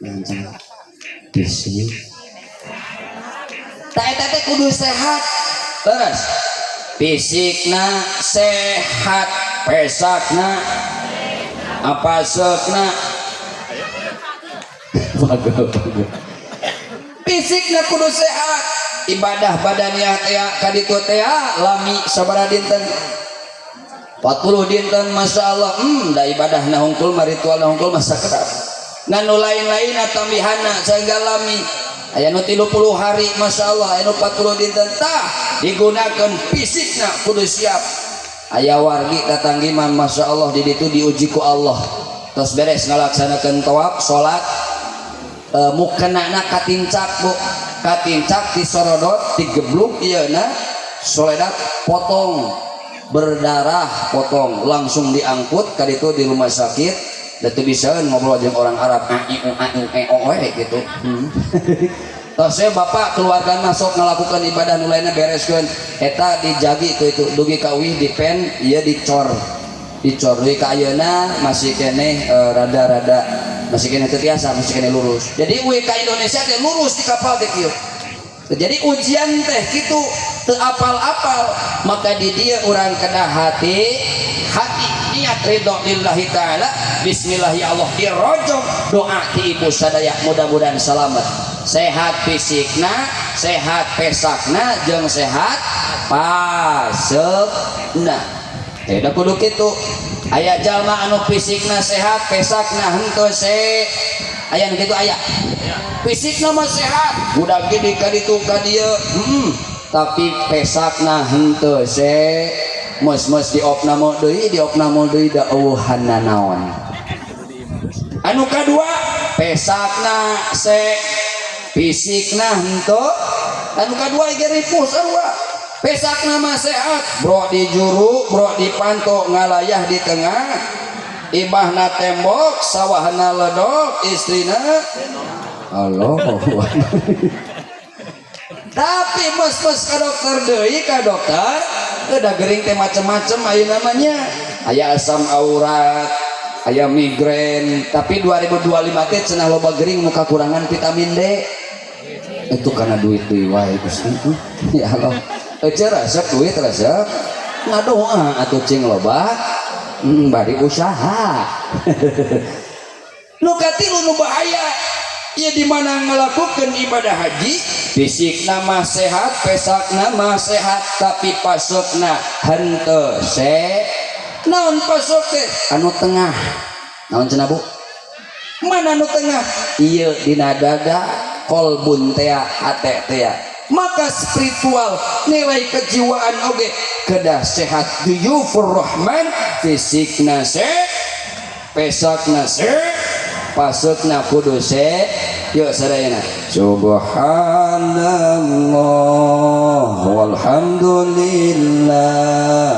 Naon fisik? Tah, eta teh kudu sehat. Terus fisikna sehat, pesakna apa, sekna bagus bagus. Fisikna kudu sehat, ibadah badannya teh kaditu teh lami, sabaraha dinten, 40 dinten, Masya Allah. Da ibadah na hungkul mah, ritual na hungkul mah sakedap, ngan nu lain-lain tambihana sehingga lami. Aya nu 30 hari, Masya Allah, aya nu 40 dinten. Tah, digunakan fisikna kudu siap. Aya wargi tatanggi mah, Masya Allah, di ditu diuji ku Allah. Terus beres ngalaksanakeun tawaf, salat, mukenana katincak, Bu, katincak, disorodot, digebluk ieu na soledak, potong berdarah, potong, langsung diangkut ka ditu di rumah sakit. Da teu bisa ngobrol jeung orang Arab, a i u a u e o e gitu. Tos saya bapak keluarga masuk ngelakukan ibadah nu lainna, bereskeun eta, dijagi itu itu dugi ka uih, dipen ieu, dicor dicor dugi ka ayeuna masih keneh, rada-rada masih keneh teu tiasa, masih keneh lurus. Jadi uih ka Indonesia teh lurus di kapal teh kieu. Jadi ujian teh kitu, teu apal-apal. Maka di dia urang kedah hati hati, niat ridho lillahi ta'ala, bismillah ya Allah, dirojong doa ti ibu sadaya, mudah-mudahan selamat, sehat fisikna, sehat pesakna, jeung sehat pasekna. Teh kudu kitu. Aya jalma anu fisikna sehat, pesakna henteu se. Aya nu kitu, aya fisikna mah sehat, budak gede ka ditu ka dieu, tapi pesakna henteu se. Mos-mos di opname deui, di opname deui, da eueuhan naon. Anu kadua, pesakna se, fisikna henteu. Anu kadua ge ripuh sarua, pesakna mah sehat, bro di juru, bro di panto, ngalayah di tengah, ibahna tembok, sawahna ledok, istrina Allah. Tapi mos-mos ka dokter deui, ka dokter udah gering teh macem-macem aya namanya, aya asam aurat, aya migrain. Tapi 2025 teh cenah loba gering muka kurangan vitamin D. Itu karena duit deui wae. Gusti ya Allah, ece resep duit, resep ngadoa atuh cing loba, bari usaha. Nu katilu, nu bahaya ya, di mana ngelakukan ibadah haji, fisik nama sehat, pesak nama sehat, tapi pasokna henteu se. Naon pasok teh? Anu tengah. Naon cenah, Bu? Mana anu tengah? Iya, dina dada, kolbun tea, hate tea. Maka spiritual, nilai kejiwaan oge kedah sehat. Duyufur rahman, fisikna se, pesakna se, pasokna kudu se. Yuk sadayana, subhanallah walhamdulillah.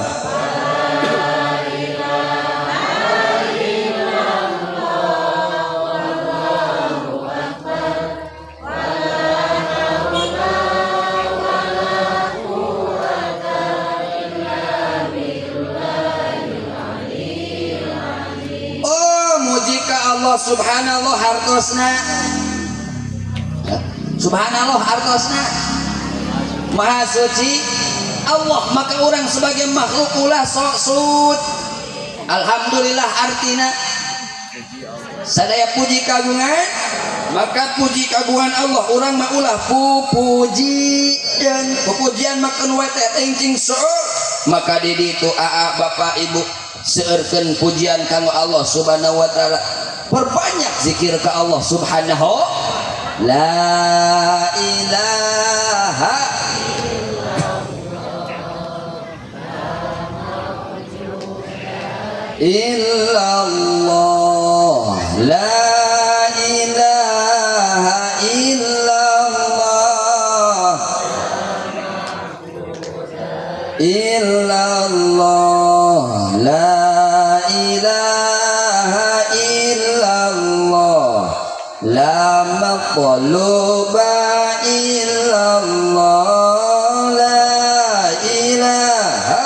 Oh, muji ka Allah. Subhanallah hartosna, subhanallah hartosna maha suci Allah. Maka orang sebagai makhluk ulah sok sud. Alhamdulillah artina sadaya puji kagungan, maka puji kagungan Allah. Orang mah ulah pupuji dan pupujian makan wae teh cing seueur. Maka di ditu aa, bapak, ibu, seueurkeun pujian kanggo Allah Subhanahu wa taala, perbanyak zikir ke Allah Subhanahu. La ilaha illallah, la ilaha illallah, illallah, la ilaha illallah, la maqluba illallah, la ilaha.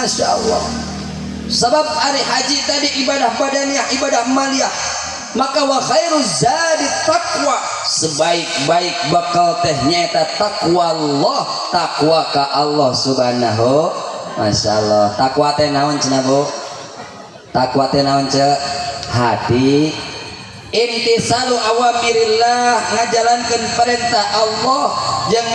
Masya Allah. Sebab hari haji tadi ibadah badaniah, ibadah maliyah. Maka wa khairuz zadi taqwa, sebaik-baik bekal teh nyaeta takwa Allah, takwa ka Allah Subhanahu. Masya Allah. Takwa teh naon cenah, Bu? Takwa teh naon ce? Hati. Imtisalu awamirillah, ngajalankeun perintah Allah jeung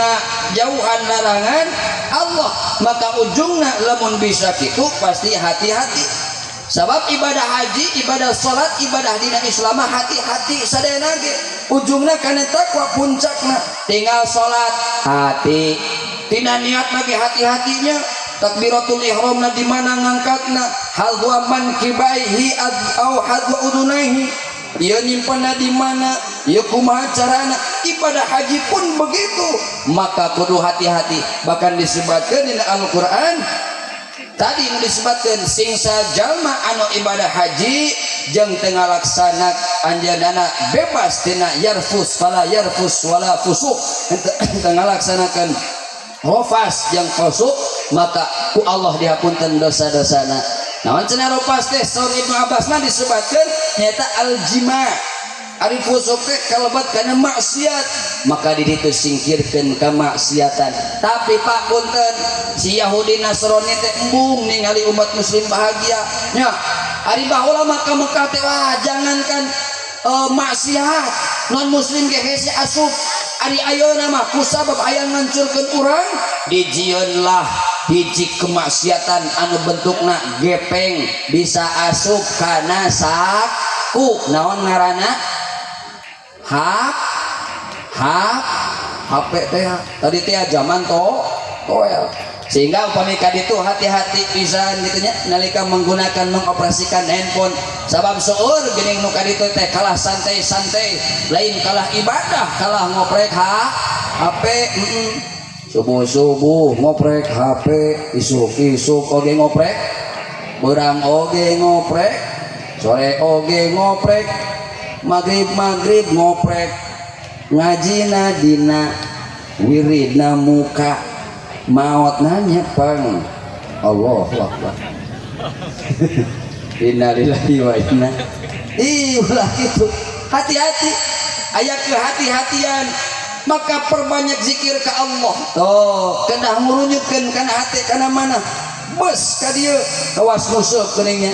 jauhan larangan Allah. Maka ujungna lamun bisa kitu pasti hati-hati. Sebab ibadah haji, ibadah salat, ibadah dina Islam hati-hati sadayana ge ujungna kana takwa puncakna. Tinggal salat hati, tina niat lagi hati-hatinya, takbiratul ihramna di mana ngangkatna, hadwa mankibaihi au hadwa udunaihi, ieu nyimpenna di mana, ieu kumaha carana. Ibadah haji pun begitu, maka kudu hati-hati. Bahkan disebutkan dina Al-Qur'an tadi nu disebutkan singsa jalma anu ibadah haji jeung teu ngalaksana anjeunna bebas tina yarfus, fala yarfus wala fusuq, teu ngalaksanakeun rofas jeung fusuq, maka ku Allah dihapunten dosa-dosana. Naon cenah rofas teh? Saur Ibnu Abbas mah disebutkeun nyaeta aljima. Ari fusuq teh kalebat kana maksiat, maka di ditu singkirkeun kemaksiatan. Tapi Pak, punten, si Yahudi Nasrani teh embung ningali umat muslim bahagia nya. Ari baheula mah ka Mekah teh, wah, jangankan maksiat, non muslim ge hese asup. Ari ayeuna mah kusabab aya ngancurkeun urang, dijieunlah hiji kemaksiatan anu bentukna gepeng bisa asup kana saku. Naon ngaranna? Hak hak HP teh. Tadi teh zaman to toel. Sehingga upami ka ditu hati-hati pisan gitu nya nalika menggunakan, mengoperasikan handphone. Sabab seueur geuning nu ka ditu teh kalah santai-santai, lain kalah ibadah, kalah ngoprek HP. Subuh-subuh ngoprek HP, isuk-isuk oge ngoprek, beurang oge ngoprek, sore oge ngoprek, maghrib-maghrib ngoprek, ngajina dina wiridna muka, maot nanya pang. Allahu akbar. Innalillahi wa inna. Ih, ulah kitu. Hati-hati, aya kehati-hatian. Maka perbanyak zikir ke Allah tuh, kedah ngurunyutkeun kana hati, kana mana bus ka dieu, kawas nguseup geuning nya.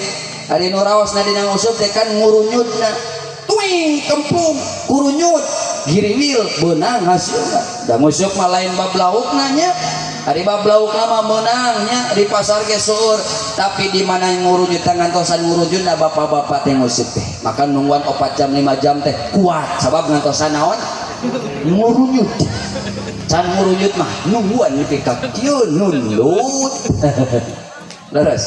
Ari nu raosna dina nguseup teh kan ngurunyutna tuing kemplung kurunyut giriwil beunang hasilna. Da nguseup mah lain bab laukna nya. Ari bab laukna mah meunang nya, di pasar ge seueur. Tapi di mana ngurunyut, ngantosan ngurunyutna bapak-bapak teh nguseup teh, maka nungguan 4 jam, 5 jam teh kuat, sabab ngantosan naon? Ngurunyut. Can ngurunyut mah nungguan nepi ka kieu nundut. Leres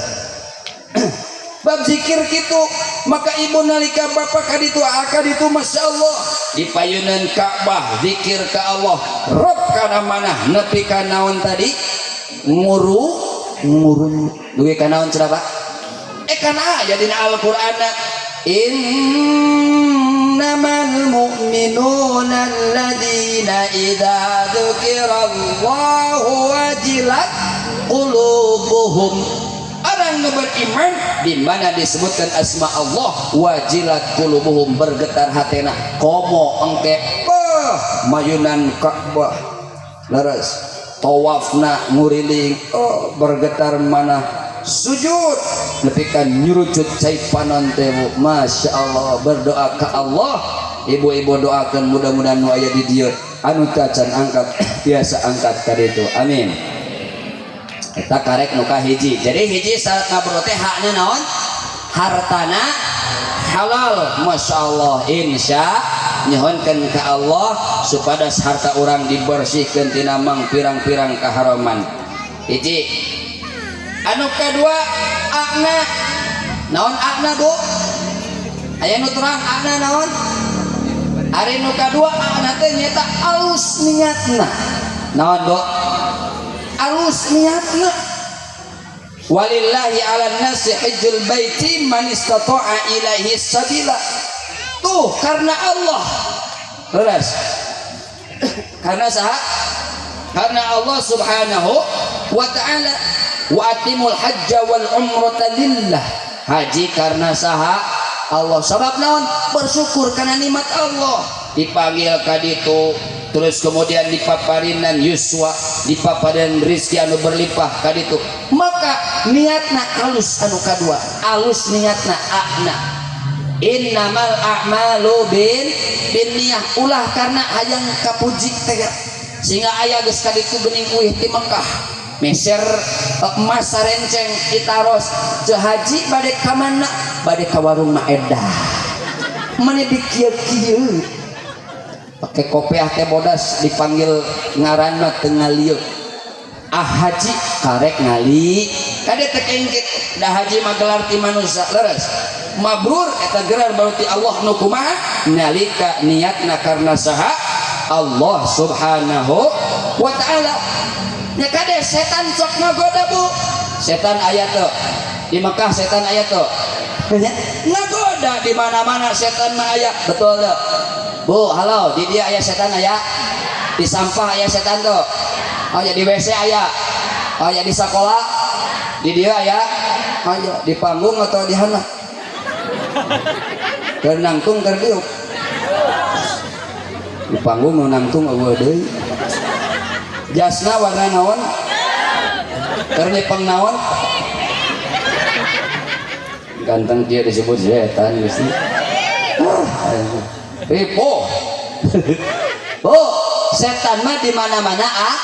bab zikir gitu. Maka ibu nalika bapak kaditu kaditu, Masya Allah, di payunan Ka'bah zikir ke Allah, rob kana mana nepi ka naon tadi, nguru nguru duwe ka naon cenah, Pak? Eh, kana aya dina Al-Qur'an, innamal mu'minuna alladzina idza dzukirallahu wajilat qulubuhum. Orang nu beriman di mana disebutkan asma Allah, wajilat qulubuhum, bergetar hatena. Komo engke peh mayunan Ka'bah, leres tawafna nguriling, oh, bergetar mana, sujud nepi ka nyurucut cai panon teh. Masya Allah, berdoa ke Allah. Ibu-ibu doakan mudah-mudahan nu aya di dieu anu tacan angkat biasa angkat ka ditu, amin. Eta karek nu kahiji. Jadi hiji syarat mabrur teh hakna naon? Hartana halal. Masya Allah, insya nyuhunkeun ka Allah supados harta urang dibersihkeun tina mang pirang-pirang kaharaman. Hiji. Anu kadua, akna naon? Akna, Bu, aya nu terang akna naon? Ari nu kadua, akna teh nyaeta alus niatna. Naon, Bu? Alus niatna. Walillahi 'alan nasi hijjul baiti man istata'a ilaihi sabila. Tuh, karena Allah. Leres, karena saha? Karena Allah Subhanahu wa ta'ala. Wa atimul hajja wal umrata lillah. Haji karena saha? Allah. Sabab naon? Bersyukur karena nikmat Allah. Dipanggil ka ditu, terus kemudian dipaparinan yuswa, dipaparinan rizki anu berlimpah ka ditu. Maka niatna alus. Anu kadua, alus niatna, akna innamal a'malu bin niyah. Ulah karena hayang kapuji teh, sehingga aya geus ka ditu geuning uih ti Mekah, meser emas sarenceng itaros. Ceu haji, bade ka mana? Bade ka warung Maedah. Mana di kieu-kieu pake kopiah teh bodas, dipanggil ngaranna teu ngalieu. Ah, haji karek ngali kade teh kitu. Da haji mah gelar ti manusia, leres. Mabrur eta gelar baru ti Allah. Nu kumaha nalika niatna karena saha? Allah Subhanahu wa Ta'ala. Nya kade, setan sok ngagoda, Bu. Setan aya teu di Mekah? Setan aya teu? Ngagoda di mana-mana setan mah aya, betul teu, Bu? Halo, di dia aya setan? Aya. Di sampah aya setan tuh? Oh ya, di WC aya? Oh ya, di sekolah, di dia aya? Oh ya, di panggung atau di hana keur nangtung, keur diuk di panggung nu nangtung euweuh deui. Jasna warna naon? Keur nyepeng naon? Ganteng dia disebut setan, Gusti. Ah, ripo. Oh, setan mah di mana-mana, ah.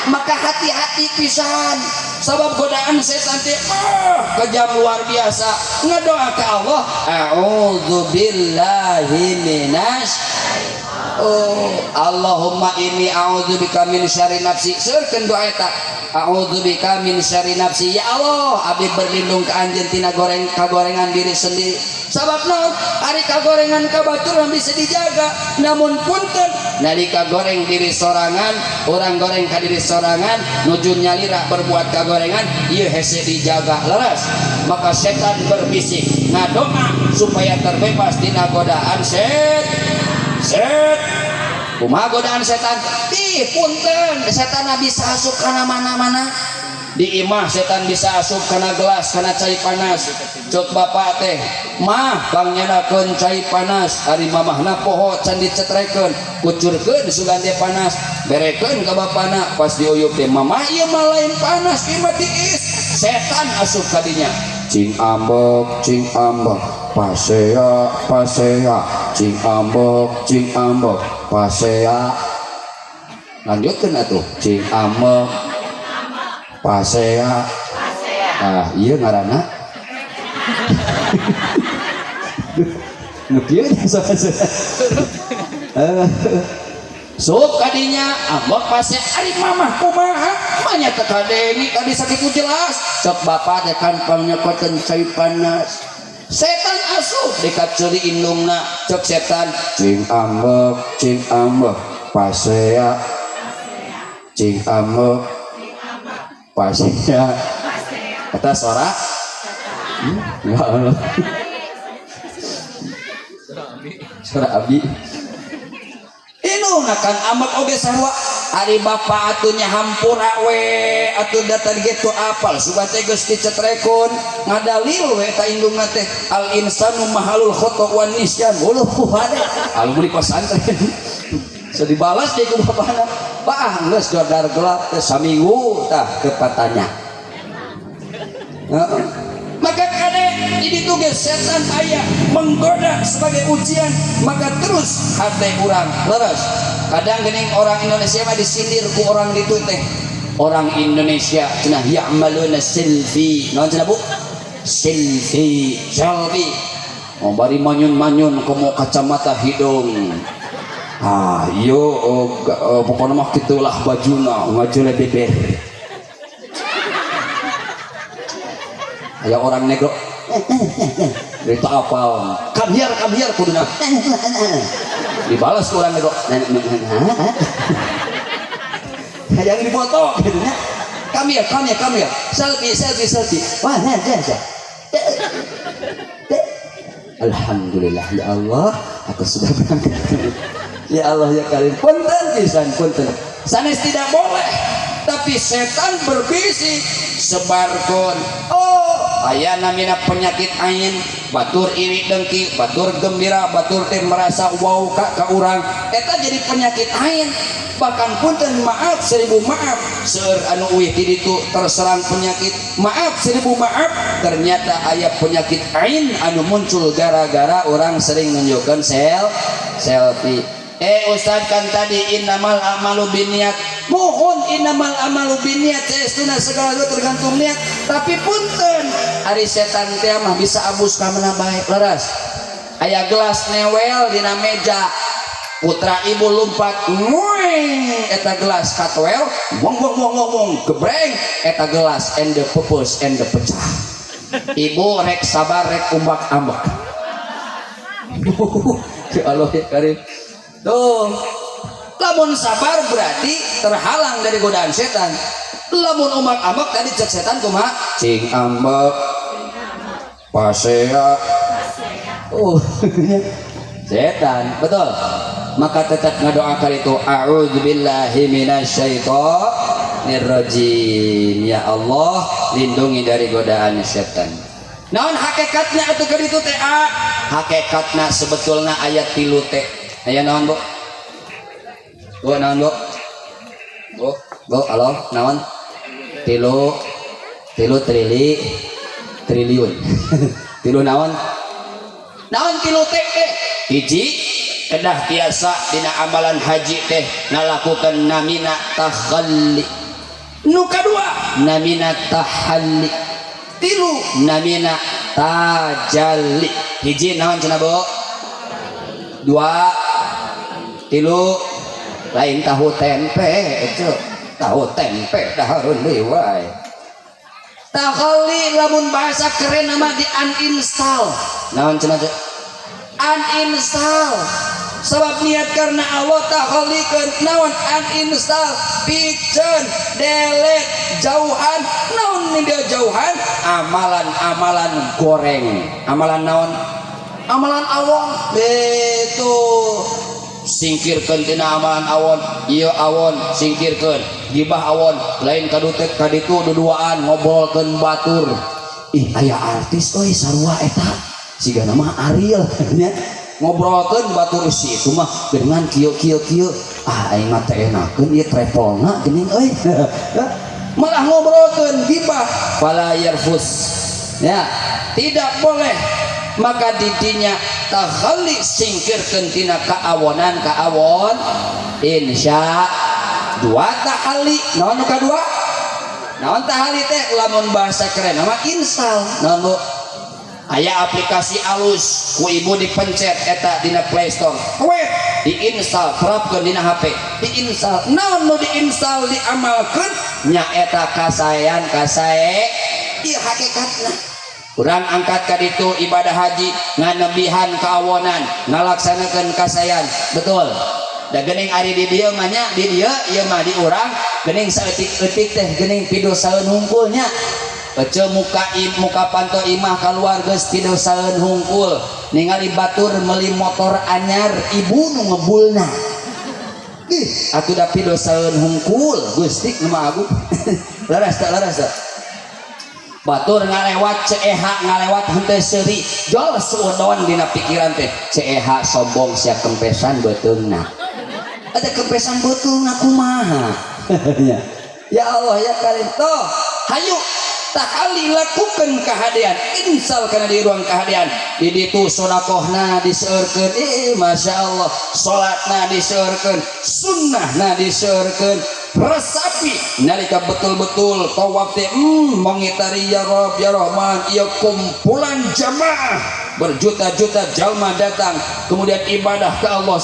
Maka hati-hati pisan, sabab godaan setan teh, ah, kejam luar biasa. Ngadoa ke Allah, a'udzubillahi minas. Oh, Allahumma inni a'udzubika min syarri nafsi. Seurkeun doa eta. A'udzubika min syarri nafsi. Ya Allah, abdi berlindung ka anjeun tina goreng kagorengan diri sendiri. Sabab naon? Ari kagorengan ka batur bisa dijaga. Namun punten, nalika goreng diri sorangan, orang goreng ka diri sorangan, nuju nyalira berbuat kagorengan, ieu hese dijaga, leres. Maka setan berbisik, ngadoa supaya terbebas tina godaan set set. Kumaha godaan setan? Ih, punten, setan bisa asup kana mana-mana. Di imah setan bisa asup kana gelas, kana cai panas. Cek bapak teh, "Mah, pangnyanakeun cai panas." Ari mamahna poho, can dicetrekeun, kucurkeun sugan teh panas, berekeun ka bapana. Pas diuyup teh, "Mamah, ieu mah lain panas, ieu mah tiis." Setan asup ka dinya. Cing ambek, cing ambek, pasea, pasea, cing ambek, cing ambek, pasea. Lanjutkan atuh, cing ambek, pasea. Ah, iya ngaranna. Nu kieu. Sok kadinya ambek pase. Ari mamah kumaha? Manya teu kadengi tadi sakitu jelas. Cek bapak teh kan pangnyokoteun cai panas. Setan asup dikaceuli indungna. Cek setan, cing ambek, cing ambek, pasea, cing ambek, pasea. Kata suara, ya Allah, suara abi. Indungna kan ambek oge sarua. Ari bapak atuh nya hampura we atuh, da tadi gitu apal sugan teh geus dicetrekun. Ngadalil we eta indungna teh, al insanu mahalul khata wan nisyan. Uluh hade alumni pesantren. So dibalas deui ku bapana, "Pak, geus jodar gelap teh saminggu tah kepatanya." Heeh. Maka kade ini tuh setan aya menggoda sebagai ujian, maka terus hati urang leres. Kadang gening orang Indonesia mah disindir ku orang ditu teh, orang Indonesia cenah ya'maluna selfie. Naon cenah, Bu? Selfie, selfie. Oh, bari manyun-manyun komo kacamata hidung. Ah, yo, oh, oh, pokoknya mah gitulah bajuna ngajule beber. Aya orang negro itu apal, come here, come here, kuduna dibalas ku orang negro yang dipoto gitu nya, come here, come here, come here, selfie, selfie, selfie. Wah, nah, nah, nah. Alhamdulillah, ya Allah, aku sudah berangkat. Ya Allah ya karim. Punten pisan, punten. Sanes tidak boleh, tapi setan berbisik. Disebarkan. Oh, aya namina penyakit ain. Batur iri dengki, batur gembira, batur teh merasa wow ka urang, eta jadi penyakit ain. Bahkan punten, maaf seribu maaf, seueur anu uih ti ditu terserang penyakit. Maaf seribu maaf, ternyata aya penyakit ain anu muncul gara-gara orang sering nunjukkan selfie. Eh, Ustad, kan tadi innamal a'malu binniyat. Mohon, innamal a'malu binniyat, saestuna segala itu tergantung niat. Tapi punten, ari setan teh mah bisa abus ka mana bae. Leres, aya gelas newel dina meja, putra ibu lumpat, ngueng eta gelas katoel, wong wong wong wong wong, gebreng eta gelas, ende pupus, ende pecah. Ibu rek sabar, rek umbak ambek. Ya Allah ya Karim. Tuh, lamun sabar berarti terhalang dari godaan setan. Lamun umbak ambek, tadi cek setan kumaha? Cing ambek pasea. Oh, setan betul. Maka tetap ngadoakan itu, a'udzubillahi minasyaitonirrajim, ya Allah, lindungi dari godaan setan. Naon hakikatnya atuh keur itu teh? Hakikatna sebetulna aya tilu teh. Aya naon, Bu? Bu, naon, Bu? Bu, Bu, halo, naon? Tilu, tilu trili, triliun. Tilu naon? Naon tilu teh? Hiji, kedah tiasa dina amalan haji teh ngalakukan namina takhalli. Nu kadua namina tahalli. Tilu namina tajalli. Hiji naon cenah, Bu? Dua, tilu. Lain tahu tempe itu, tahu tempe dahareun deui wae. Takhalli lamun bahasa keren nama di uninstall. Naon cenah? Uninstall. Sebab niat karena Allah, takhalikeun naon? Uninstall, piceun, delete, jauhan. Naon nih dia jauhan? Amalan-amalan goreng. Amalan naon? Amalan awon itu singkirkan. Tina amalan awon iya, awon singkirkan, gibah awon. Lain kadutek kaditu duduaan ngobrolkeun batur, ih, aya artis euy, sarua eta siga nama Ariel nya, ngobrolkeun batur si itu mah dengan kieu kieu kieu, ah, aing mah teh enakeun ieu travelna geuning euy. Malah ngobrolkeun gibah. Fala yarfus, ya tidak boleh. Maka didinya takhalli, singkirkeun tina kaawonan kaawon, insya. Dua, tahalli. Naon nu kadua? Naon tahalli teh? Lamun bahasa keren nama install. Naon, Bu? Aya aplikasi alus, ku ibu dipencet eta dina Play Store, weh, diinstal, terapkeun dina HP, diinstal. Naon nu diinstal, diamalkeun nya eta kasaean, kasae. Ieu hakikatna. Urang angkat ka ditu ibadah haji nganebihan kaawonan, ngalaksanakeun kasaean, betul da. Geuning ari di dieu mah nya, di dieu ieu mah di urang geuning saeutik-eutik teh geuning pidosaeun hungkul nya. Ece muka muka panto imah keluar geus pidosaeun hungkul, ningali batur meuli motor anyar, ibu nu ngebulna. Ih, atuh da pidosaeun hungkul. Gusti nu Maha Agung. Leres tak? Leres tak? Batur ngalewat, CEH ngalewat henteu seuri, jol suudon dina pikiran teh, CEH sombong sia, kempesan beuteungna. Ada kempesan beuteungna kumaha ya? Ya Allah ya Karim. Toh hayu takali, lakukan kehadean, insal kana di ruang kehadean. Di ditu sodakohna diseurkeun, eh, masya Allah, salatna diseurkeun, sunnahna diseurkeun. Resapi nalika betul-betul tawaf teh, mengitari ya Rob ya Rahman. Ieu kumpulan jamaah berjuta-juta jalma datang kemudian ibadah ke Allah.